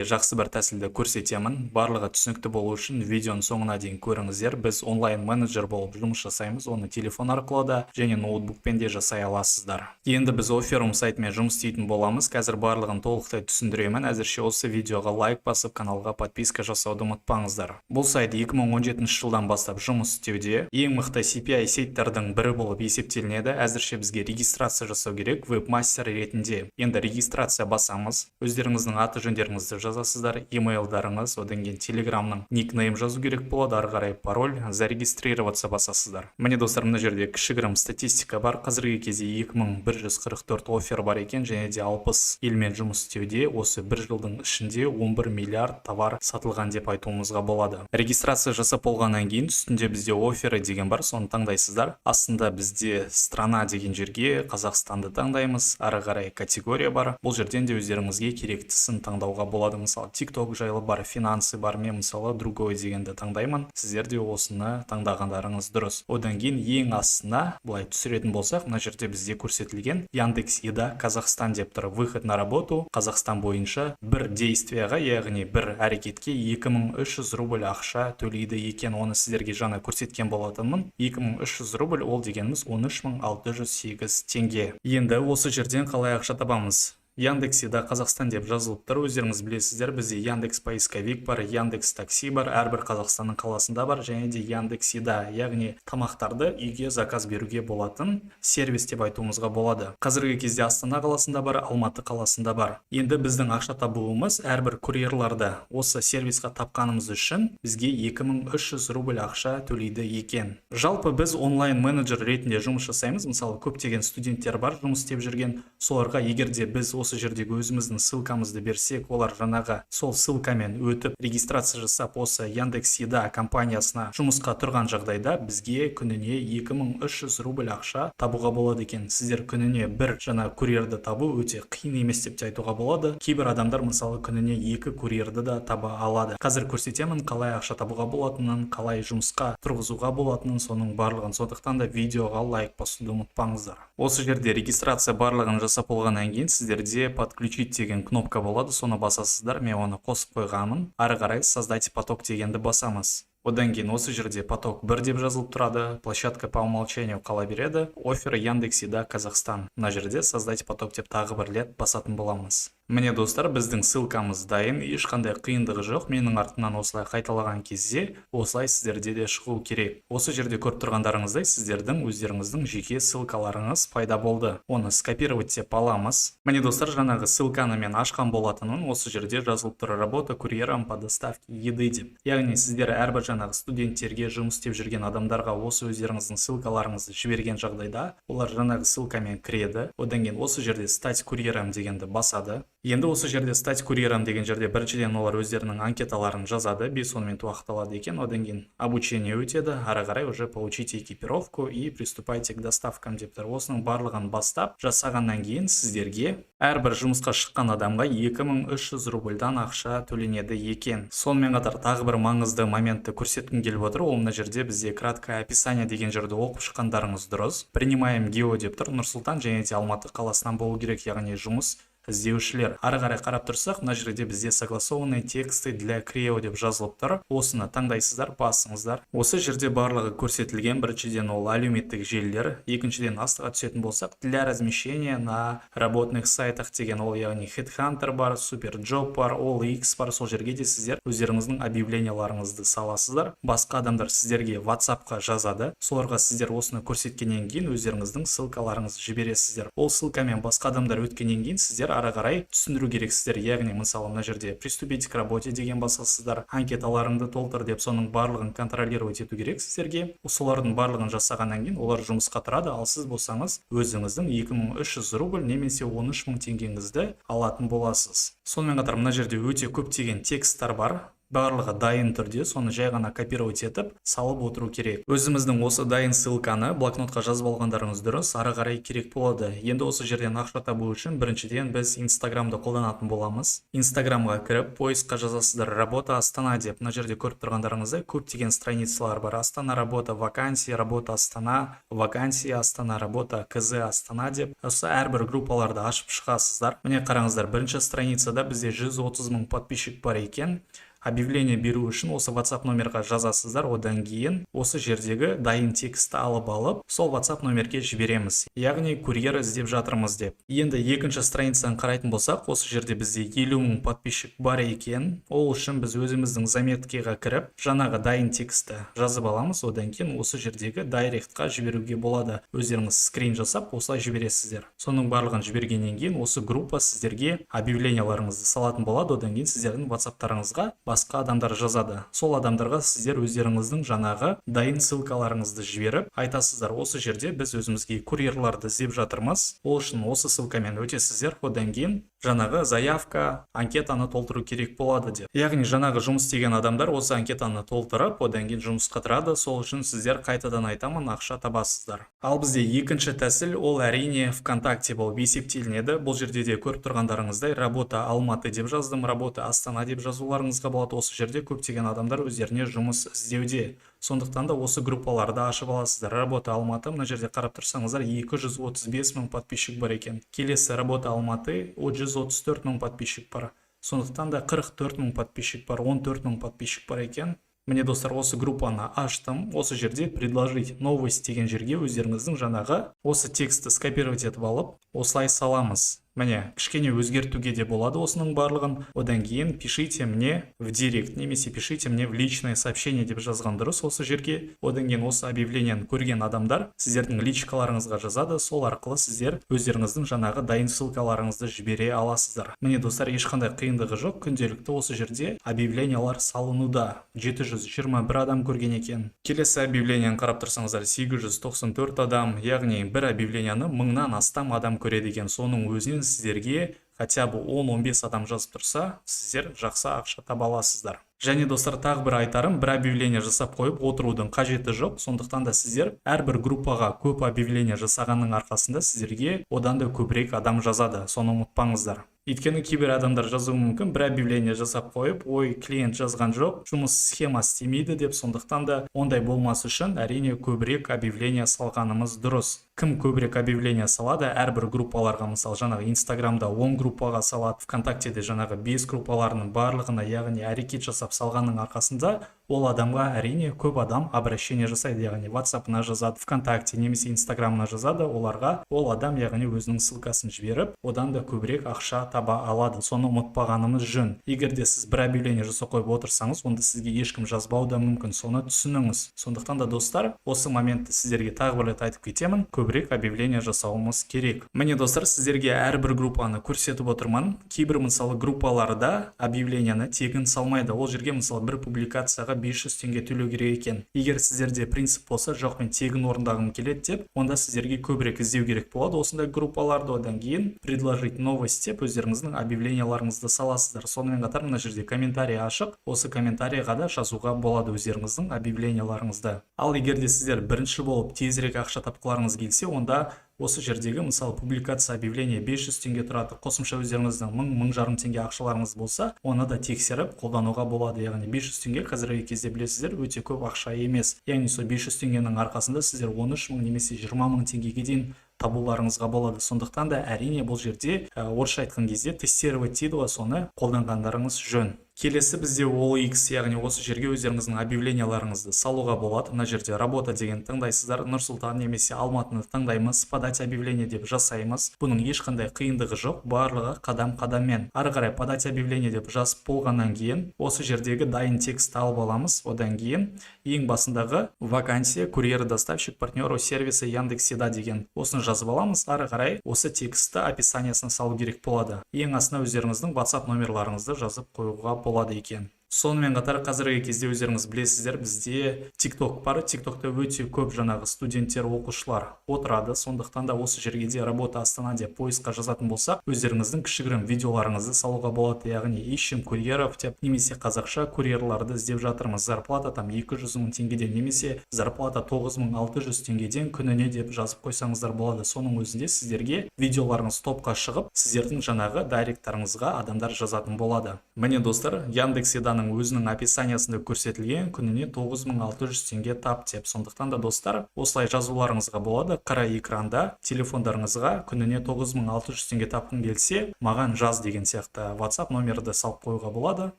Жақсы бір тәсілді көрсетемін. Барлығы түсінікті болу үшін видеоның соңына дейін көріңіздер. Біз онлайн менеджер болып жұмыс жасаймыз. Оны телефон арқылы да және ноутбукпен де жасай аласыздар. Енді біз Оферум сайтымен жұмыс істейтін боламыз. Қазір барлығын толықтай түсіндіремін. Әзірше осы видеоға лайк басып, каналға подписка жасауды ұмытпаңыздар. Бұл сайт 2017 жылдан бастап жұмыс істеуде. Ең мықты CPA сайттардың бірі болып есептелінеді. Әзірше бізге регистрация жасау керек вебмастер ретінде. Енді регистрация басамыз. Өздеріңіздің аты жөндеріңізді жазасыздар, емейлдарыңыз, одан кейін Телеграмның никнейм жазу керек болады, ары қарай пароль, «Зарегистрироваться» басасыздар. Міне, достар, мына жерде кішігірім статистика бар. Қазіргі кезде 2144 офер бар екен және де 60 елмен жұмыс істеуде. Осы бір жылдың ішінде 11 миллиард товар сатылған деп айтуымызға болады. Регистрация жасап болғаннан кейін үстінде бізде «Оферы» деген бар, соны таңдайсыздар. Астында бізде «Страна» деген жерге Қазақстанды таңдаймыз. Ары қарай категория бар. Бұл жерден де өздеріңізге керектісін таңдауға болады. Мысалы, ТикТок жайлы бар, финансы бар. Мен, мысалы, «Другой» дегенді таңдаймын. Сіздер де осыны таңдағандарыңыз дұрыс. Одан кейін ең астына былай түсіретін болсақ, мына жерде бізде көрсетілген «Яндекс Еда Казахстан» деп тұр. Выход на работу Қазақстан бойынша бір действияға, яғни бір әрекетке 2300 рубль ақша төлейді екен. Оны сіздерге жаңа көрсеткен болатынмын. 2300 рубль, ол дегеніміз 13 608 теңге. Енді осы жерден қалай ақша табамыз? «Яндекс Еда Қазақстан» деп жазылып тұр. Өздеріңіз білесіздер, бізде Яндекс поисковик бар, Яндекс Такси бар, әрбір Қазақстанның қаласында бар және де Яндекс Еда, яғни тамақтарды үйге заказ беруге болатын сервис деп айтуымызға болады. Қазіргі кезде Астана қаласында бар, Алматы қаласында бар. Енді біздің ақша табуымыз: әрбір курьерларды осы сервисқа тапқанымыз үшін бізге 2300 рубль ақша төлейді екен. Жалпы, біз онлайн менеджер ретінде жұмыс жасаймыз. Мысалы, көптеген студенттер бар жұмыс істеп жүрген. Соларға егер де біз осы жердегі өзіміздің ссылкамызды берсек, олар жаңағы сол ссылкамен өтіп, регистрация жасап, осы Яндекс Еда компаниясына жұмысқа тұрған жағдайда, бізге күніне 2300 рубль ақша табуға болады екен. Сіздер күніне бір жаңа курьерді табу өте қиын емес деп те айтуға болады. Кейбір адамдар, мысалы, күніне екі курьерді да таба алады. Қазір көрсетемін қалай ақша табуға болатынын, қалай жұмысқа тұрғызуға болатынын, соның барлығын. Сондықтан да видеоға лайк басуды ұмытпаңыздар. Осы жерде регистрация барлығын жасап болғаннан кейін сіздерде «Подключить» деген кнопка болады, соны басасыздар. Мен оны қосып қойғанмын. Ары қарай «Создать поток» дегенді басамыз. Одан кейін осы жерде «Поток 1» деп жазылып тұрады, площадка по умолчанию қала береді, офер «Яндекс Еда Казахстан». Мына жерде «Создать поток» деп тағы бір рет басатын боламыз. Міне, достар, біздің ссылкамыз дайын, ешқандай қиындығы жоқ. Менің артымнан осылай қайталаған кезде осылай сіздерде де шығу керек. Осы жерде көріп тұрғандарыңыздай, сіздердің өздеріңіздің жеке ссылкаларыңыз пайда болды. Оны «Скопировать» деп аламыз. Міне, достар, жаңағы ссылканы мен ашқан болатынмын. Осы жерде жазылып тұр «Работа курьером по доставке еды» деп. Яғни сіздер әрбір жаңағы студенттерге, жұмыс істеп жүрген адамдарға осы өздеріңіздің ссылкаларыңызды жіберген жағдайда, олар жаңағы ссылкамен кіреді. Одан кейін осы жерде «Стать курьером» дегенді басады. Енді осы жерде «Стать курьером» деген жерде біріншіден олар өздерінің анкеталарын жазады, 5-10 минут уақыт алады екен. Одан кейін обучение өтеді. Ары қарай уже «Получите экипировку и приступайте к доставкам» деп тұр. Осының барлығын бастап жасағаннан кейін сіздерге әрбір жұмысқа шыққан адамға 2300 рубльдан ақша төленеді екен. Сонымен қатар тағы бір маңызды моментті көрсеткім келіп отыр. Ол мына жерде бізде «Краткое описание» деген жерді оқып шыққандарыңыз дұрыс. «Принимаем гео» деп тұр. Нұр Сұлтан және де Алматы қаласынан болу керек, яғни жұмыс іздеушілер. Ары қарай қарап тұрсақ, мына жерде бізде «Согласованные тексты для крео» деп жазылып тұр. Осыны таңдайсыздар, басыңыздар. Осы жерде барлығы көрсетілген. Біріншіден, ол әлеуметтік желілер, екіншіден, астыға түсетін болсақ, «Для размещения на работных сайтах» деген, ол яғни HeadHunter бар, Superjob бар, OLX бар. Сол жерге де сіздер өздеріңіздің объявленияларыңызды саласыздар. Басқа адамдар сіздерге WhatsAppқа жазады. Соларға сіздер осыны көрсеткеннен кейін өздеріңіздің ссылкаларыңызды жібересіздер. Ол ссылкамен басқа адамдар өткеннен кейін сіздер ары қарай түсіндіру керексіздер. Яғни, мысалы, мына жерде «Приступить к работе» деген басасыздар, анкеталарыңды толтыр деп, соның барлығын контролировать ету керек сіздерге. Солардың барлығын жасағаннан кейін олар жұмысқа тұрады, ал сіз болсаңыз, өзіңіздің 2300 рубль немесе 13 мың теңгеңізді алатын боласыз. Сонымен қатар мына жерде өте көптеген тексттар бар. Барлығы дайын түрде, соны жай ғана копировать етіп салып отыру керек. Өзіміздің осы дайын ссылканы блокнотқа жазып алғандарыңыз дұрыс, ары қарай керек болады. Енді осы жерден ақша табу үшін біріншіден біз Инстаграмды қолданатын боламыз. Инстаграмға кіріп, поискқа жазасыздар «Работа Астана» деп. Мына жерде көріп тұрғандарыңыздай, көптеген страницалар бар: Астана работа вакансия, работа Астана вакансия, Астана работа кз Астана деп. Осы әрбір группаларды ашып шығасыздар. Міне, қараңыздар, бірінші страницада бізде 130 мың подписчик бар екен. Объявление беру үшін осы WhatsApp номерға жазасыздар. Одан кейін осы жердегі дайын текстті алып, сол WhatsApp номерге жібереміз, яғни курьер іздеп жатырмыз деп. Енді екінші страницаны қарайтын болсақ, осы жерде бізде 50 мың подписчик бар екен. Ол үшін біз өзіміздің заметкаға кіріп, жаңағы дайын текстті жазып аламыз. Одан кейін осы жердегі директқа жіберуге болады. Өздеріңіз скрин жасап, осылай жібересіздер. Соның барлығын жібергеннен кейін осы группа сіздерге объявленияларыңызды салатын болады. Одан кейін сіздердің WhatsAppтарыңызға басқа адамдар жазады. Сол адамдарға сіздер өздеріңіздің жаңағы дайын ссылкаларыңызды жіберіп айтасыздар: осы жерде біз өзімізге курьерларды іздеп жатырмыз, ол үшін осы ссылкамен өтесіздер, одан кейін жаңағы заявка, анкетаны толтыру керек болады деп. Яғни жаңағы жұмыс істеген адамдар осы анкетаны толтырып, одан кейін жұмысқа тұрады. Сол үшін сіздер, қайтадан айтамын, ақша табасыздар. Ал бізде екінші тәсіл, ол, әрине, ВКонтакте болып есептелінеді. Бұл жерде де көріп тұрғандарыңыздай, «Работа Алматы» деп жаздым, «Работа Астана» деп жазуларыңызға болады. Осы жерде көптеген адамдар өздеріне жұмыс іздеуде, сондықтан да осы группаларды ашып аласыздар. «Работа Алматы», мына жерде қарап тұрсаңыздар, 235 мың подписчик бар екен. Келесі «Работа Алматы», 134 мың подписчик бар. Сондықтан да 44 мың подписчик бар, 14 мың подписчик бар екен. Міне, достар, осы группаны аштым. Осы жерде «Предложить новость» деген жерге өздеріңіздің жаңағы осы текстті скопировать етіп алып, осылай саламыз. Міне, кішкене өзгертуге де болады осының барлығын. Одан кейін «Пишите мне в директ» немесе «Пишите мне в личное сообщение» деп жазған дұрыс осы жерге. Одан кейін осы объявлениені көрген адамдар сіздердің личкаларыңызға жазады. Сол арқылы сіздер өздеріңіздің жаңағы дайын ссылкаларыңызды жібере аласыздар. Міне, достар, ешқандай қиындығы жоқ. Күнделікті осы жерде объявлениялар салынуда. 721 адам көрген екен. Келесі объявлениені қарап тұрсаңыздар, 894 адам, яғни бір объявленияны мыңнан астам адам көреді екен. Соның өзінен сіздерге хотя бы 10-15 адам жазып тұрса, сіздер жақсы ақша таба аласыздар. Және, достар, тағы бір айтарым: бір объявление жасап қойып отырудың қажеті жоқ. Сондықтан да сіздер әрбір группаға көп объявление жасағанның арқасында сіздерге одан да көбірек адам жазады, соны ұмытпаңыздар. Өйткені кейбір адамдар жазуы мүмкін: бір объявление жасап қойып, ой, клиент жазған жоқ, жұмыс схема істемейді деп. Сондықтан да ондай болмас үшін, әрине, көбірек объявление салғанымыз дұрыс. Кім көбірек объявление салады әрбір группаларға, мысалы, жаңағы Инстаграмда 10 группаға салады, ВКонтактеде жаңағы 5 группаларының барлығына, яғни әрекет жасап салғанның арқасында ол адамға, әрине, көп адам обращение жасайды, яғни Ватсапына жазады, ВКонтакте немесе Инстаграмына жазады. Оларға ол адам, яғни, өзінің ссылкасын жіберіп, одан да көбірек ақша таба алады. Соны ұмытпағанымыз жөн. Егер де сіз бір объявление жасап қойып отырсаңыз, онда сізге ешкім жазбауы да мүмкін, соны түсініңіз. Сондықтан да, достар, осы моментті сіздерге тағы бір рет айтып кетемін: көбірек объявление жасауымыз керек. Міне, достар, сіздерге әрбір группаны көрсетіп отырмын. Кейбір, мысалы, группаларда объявленияны тегін салмайды. Ол жерге, мысалы, бір публикацияға 500 теңге төлеу керек екен. Егер сіздерде принцип болса, жоқ, мен тегін орындағым келеді деп, онда сіздерге көбірек іздеу керек болады осындай группаларды. Одан кейін «Предложить новость» деп өздеріңіздің объявленияларыңызды саласыздар. Сонымен қатар мына жерде комментарий ашық, осы комментарийға да жазуға болады өздеріңіздің объявленияларыңызды. Ал егер де сіздер бірінші болып тезірек ақша тапқыларыңыз келсе, онда осы жердегі, мысалы, публикация объявление 500 теңге тұрады. Қосымша өздеріңіздің 1000, 1500 теңге ақшаларыңыз болса, оны да тексеріп қолдануға болады. Яғни 500 теңге қазіргі кезде, білесіздер, өте көп ақша емес. Яғни сол 500 теңгенің арқасында сіздер 13 мың немесе 20 мың теңгеге дейін табуларыңызға болады. Сондықтан да, әрине, бұл жерде орысша айтқан кезде тестировать дейді ғой, соны қолданғандарыңыз жөн. Келесі бізде OLX, яғни осы жерге өздеріңіздің объявленияларыңызды салуға болады. Мына жерде «Работа» деген таңдайсыздар, Нұр Сұлтан немесе Алматыны таңдаймыз, «Подать объявление» деп жасаймыз. Бұның ешқандай қиындығы жоқ, барлығы қадам қадаммен. Ары қарай «Подать объявление» деп жазып болғаннан кейін осы жердегі дайын текстті алып аламыз. Одан кейін ең басындағы «Вакансия курьер доставщик партнеру сервиса Яндекс Еда» деген, осыны жазып аламыз. Ары қарай осы текстті описаниясына салу керек болады. Ең астына өздеріңіздің WhatsApp номерларыңызды жазып қоюға болады екен. Сонымен қатар қазіргі кезде, өздеріңіз білесіздер, бізде ТикТок бар. ТикТокта өте көп жаңағы студенттер, оқушылар отырады. Сондықтан да осы жерге де «работа Астана» деп поиск қа жазатын болсақ, өздеріңіздің кішігірім видеоларыңызды салуға болады, яғни «ищем курьеров» деп немесе «қазақша курьерларды іздеп жатырмыз, зарплата там 200 мың теңгеден» немесе «зарплата 9600 теңгеден күніне» деп жазып қойсаңыздар болады. Соның өзінде сіздерге видеоларыңыз топқа шығып, сіздердің жаңағы директтарыңызға адамдар жазатын болады. Міне, достар, Яндекс Еданың өзінің описаниясында көрсетілген «күніне 9600 теңге тап» деп. Сондықтан да, достар, осылай жазуларыңызға болады. Қара экранда телефондарыңызға «күніне 9600 теңге тапқың келсе, маған жаз» деген сияқты WhatsApp номерді салып қоюға болады.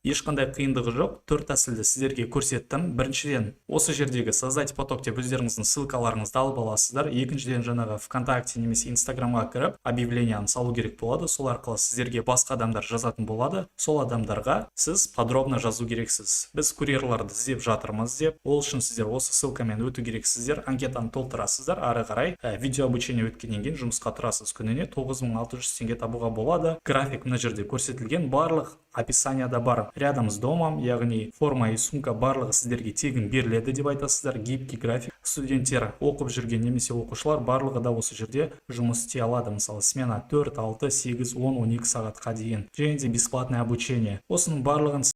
Ешқандай қиындығы жоқ. Төрт тәсілді сіздерге көрсеттім. Біріншіден, осы жердегі «создать поток» деп өздеріңіздің ссылкаларыңызды алып аласыздар. Екіншіден, жаңағы ВКонтакте немесе Инстаграмға кіріп, объявление ні салу керек болады. Сол арқылы сіздерге басқа адамдар жазатын болады. Сол адамдарға сіз подробно жазу керексіз, «біз курьерларды іздеп жатырмыз» деп. Ол үшін сіздер осы ссылкамен өту керексіздер, анкетаны толтырасыздар. Ары қарай видео обучение өткеннен кейін жұмысқа тұрасыз. Күніне 9600 теңге табуға болады. График мына жерде көрсетілген, барлық описанияда бар. Рядом с домом, яғни форма и сумка, барлығы сіздерге тегін беріледі деп айтасыздар. Гибкий график. Студенттер, оқып жүрген немесе оқушылар, барлығы да осы жерде жұмыс істей алады. Мысалы, смена 4, 6, 8, 10, 12 сағатқа дейін және де бесплатное обучение. Осының барлығын